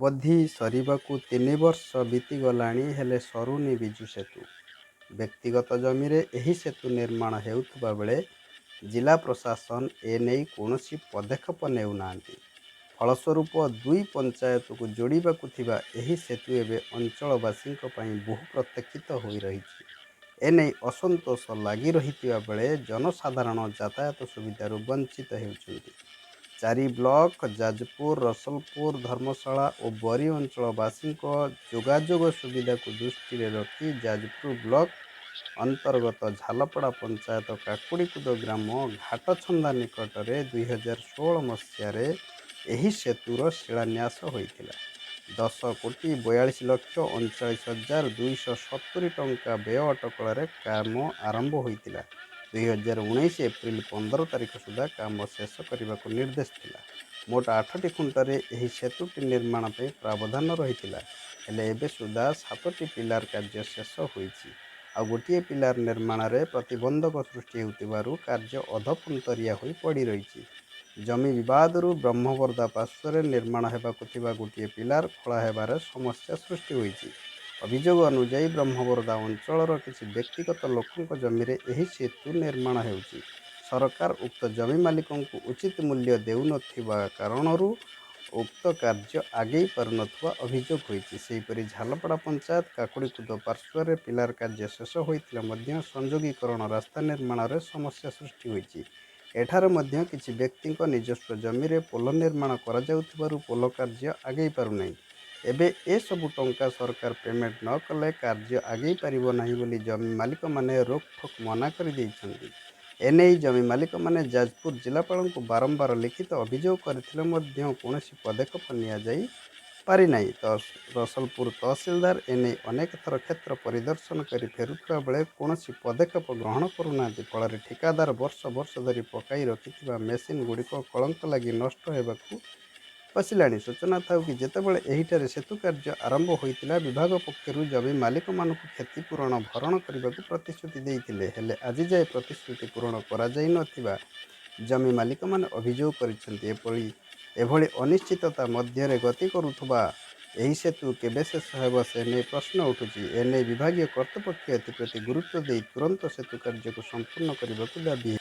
ଅବଧି ସରିବାକୁ 3 ବର୍ଷ ବିତିଗଲାଣି, ହେଲେ ସରୁନି ବିଜୁ ସେତୁ। ବ୍ୟକ୍ତିଗତ ଜମିରେ ଏହି ସେତୁ ନିର୍ମାଣ ହେଉଥିବା ବେଳେ ଜିଲା ପ୍ରଶାସନ ଏନେଇ କୌଣସି ପଦକ୍ଷେପ ନେଉନାହାନ୍ତି। ଫଳସ୍ୱରୂପ ଦୁଇ ପଞ୍ଚାୟତକୁ ଯୋଡ଼ିବାକୁ ଥିବା ଏହି ସେତୁ ଏବେ ଅଞ୍ଚଳବାସୀଙ୍କ ପାଇଁ ବହୁ ପ୍ରତୀକ୍ଷିତ ହୋଇ ରହିଛି। ଏନେଇ ଅସନ୍ତୋଷ ଲାଗି ରହିଥିବା ବେଳେ ଜନସାଧାରଣ ଯାତାୟାତ ସୁବିଧାରୁ ବଞ୍ଚିତ ହେଉଛନ୍ତି। ଚାରି ବ୍ଲକ ଯାଜପୁର, ରସଲପୁର, ଧର୍ମଶାଳା ଓ ବରୀ ଅଞ୍ଚଳବାସୀଙ୍କ ଯୋଗାଯୋଗ ସୁବିଧାକୁ ଦୃଷ୍ଟିରେ ରଖି ଯାଜପୁର ବ୍ଲକ ଅନ୍ତର୍ଗତ ଝାଲପଡ଼ା ପଞ୍ଚାୟତ କାକୁଡ଼ିକୁଦ ଗ୍ରାମ ଘାଟଛନ୍ଦା ନିକଟରେ 2016 ମସିହାରେ ଏହି ସେତୁର ଶିଳାନ୍ୟାସ ହୋଇଥିଲା। 10,42,39,270 ଟଙ୍କା ବ୍ୟୟ ଅଟକଳରେ କାମ ଆରମ୍ଭ ହୋଇଥିଲା। 2019 ଏପ୍ରିଲ 15 ତାରିଖ ସୁଦ୍ଧା କାମ ଶେଷ କରିବାକୁ ନିର୍ଦ୍ଦେଶ ଥିଲା। ମୋଟ ଆଠଟି ଖୁଣ୍ଟରେ ଏହି ସେତୁଟି ନିର୍ମାଣ ପାଇଁ ପ୍ରାବଧାନ ରହିଥିଲା। ହେଲେ ଏବେ ସୁଦ୍ଧା ସାତଟି ପିଲାର କାର୍ଯ୍ୟ ଶେଷ ହୋଇଛି। ଆଉ ଗୋଟିଏ ପିଲାର ନିର୍ମାଣରେ ପ୍ରତିବନ୍ଧକ ସୃଷ୍ଟି ହେଉଥିବାରୁ କାର୍ଯ୍ୟ ଅଧପନ୍ତରିଆ ହୋଇ ପଡ଼ିରହିଛି। ଜମି ବିବାଦରୁ ବ୍ରହ୍ମବରଦା ପାର୍ଶ୍ୱରେ ନିର୍ମାଣ ହେବାକୁ ଥିବା ଗୋଟିଏ ପିଲାର ଖୋଳା ହେବାରେ ସମସ୍ୟା ସୃଷ୍ଟି ହୋଇଛି। ଅଭିଯୋଗ ଅନୁଯାୟୀ, ବ୍ରହ୍ମବରଦା ଅଞ୍ଚଳର କିଛି ବ୍ୟକ୍ତିଗତ ଲୋକଙ୍କ ଜମିରେ ଏହି ସେତୁ ନିର୍ମାଣ ହେଉଛି। ସରକାର ଉକ୍ତ ଜମି ମାଲିକଙ୍କୁ ଉଚିତ ମୂଲ୍ୟ ଦେଉନଥିବା କାରଣରୁ ଉକ୍ତ କାର୍ଯ୍ୟ ଆଗେଇ ପାରୁନଥିବା ଅଭିଯୋଗ ହୋଇଛି। ସେହିପରି ଝାଲପଡ଼ା ପଞ୍ଚାୟତ କାକୁଡ଼ିକୁଦ ପାର୍ଶ୍ୱରେ ପିଲାର କାର୍ଯ୍ୟ ଶେଷ ହୋଇଥିଲେ ମଧ୍ୟ ସଂଯୋଗୀକରଣ ରାସ୍ତା ନିର୍ମାଣରେ ସମସ୍ୟା ସୃଷ୍ଟି ହୋଇଛି। ଏଠାରେ ମଧ୍ୟ କିଛି ବ୍ୟକ୍ତିଙ୍କ ନିଜସ୍ୱ ଜମିରେ ପୋଲ ନିର୍ମାଣ କରାଯାଉଥିବାରୁ ପୋଲ କାର୍ଯ୍ୟ ଆଗେଇ ପାରୁନାହିଁ। ଏବେ ଏସବୁ ଟଙ୍କା ସରକାର ପେମେଣ୍ଟ ନ କଲେ କାର୍ଯ୍ୟ ଆଗେଇ ପାରିବ ନାହିଁ ବୋଲି ଜମି ମାଲିକମାନେ ରୋକଠୋକ୍ ମନା କରିଦେଇଛନ୍ତି। ଏନେଇ ଜମି ମାଲିକମାନେ ଯାଜପୁର ଜିଲ୍ଲାପାଳଙ୍କୁ ବାରମ୍ବାର ଲିଖିତ ଅଭିଯୋଗ କରିଥିଲେ ମଧ୍ୟ କୌଣସି ପଦକ୍ଷେପ ନିଆଯାଇ ପାରିନାହିଁ। ରସଲପୁର ତହସିଲଦାର ଏନେଇ ଅନେକ ଥର କ୍ଷେତ୍ର ପରିଦର୍ଶନ କରି ଫେରୁଥିବା ବେଳେ କୌଣସି ପଦକ୍ଷେପ ଗ୍ରହଣ କରୁନାହାନ୍ତି। ଫଳରେ ଠିକାଦାର ବର୍ଷ ବର୍ଷ ଧରି ପକାଇ ରଖିଥିବା ମେସିନ୍ ଗୁଡ଼ିକ କଳଙ୍କ ଲାଗି ନଷ୍ଟ ହେବାକୁ ବସିଲାଣି। ସୂଚନା ଥାଉ କି, ଯେତେବେଳେ ଏହିଠାରେ ସେତୁ କାର୍ଯ୍ୟ ଆରମ୍ଭ ହୋଇଥିଲା, ବିଭାଗ ପକ୍ଷରୁ ଜମି ମାଲିକମାନଙ୍କୁ କ୍ଷତିପୂରଣ ଭରଣ କରିବାକୁ ପ୍ରତିଶ୍ରୁତି ଦେଇଥିଲେ। ହେଲେ ଆଜିଯାଏ ପ୍ରତିଶ୍ରୁତି ପୂରଣ କରାଯାଇ ନଥିବା ଜମି ମାଲିକମାନେ ଅଭିଯୋଗ କରିଛନ୍ତି। ଏଭଳି ଅନିଶ୍ଚିତତା ମଧ୍ୟରେ ଗତି କରୁଥିବା ଏହି ସେତୁ କେବେ ଶେଷ ହେବ, ସେ ନେଇ ପ୍ରଶ୍ନ ଉଠୁଛି। ଏନେଇ ବିଭାଗୀୟ କର୍ତ୍ତୃପକ୍ଷ ଏଥିପ୍ରତି ଗୁରୁତ୍ୱ ଦେଇ ତୁରନ୍ତ ସେତୁ କାର୍ଯ୍ୟକୁ ସମ୍ପୂର୍ଣ୍ଣ କରିବାକୁ ଦାବି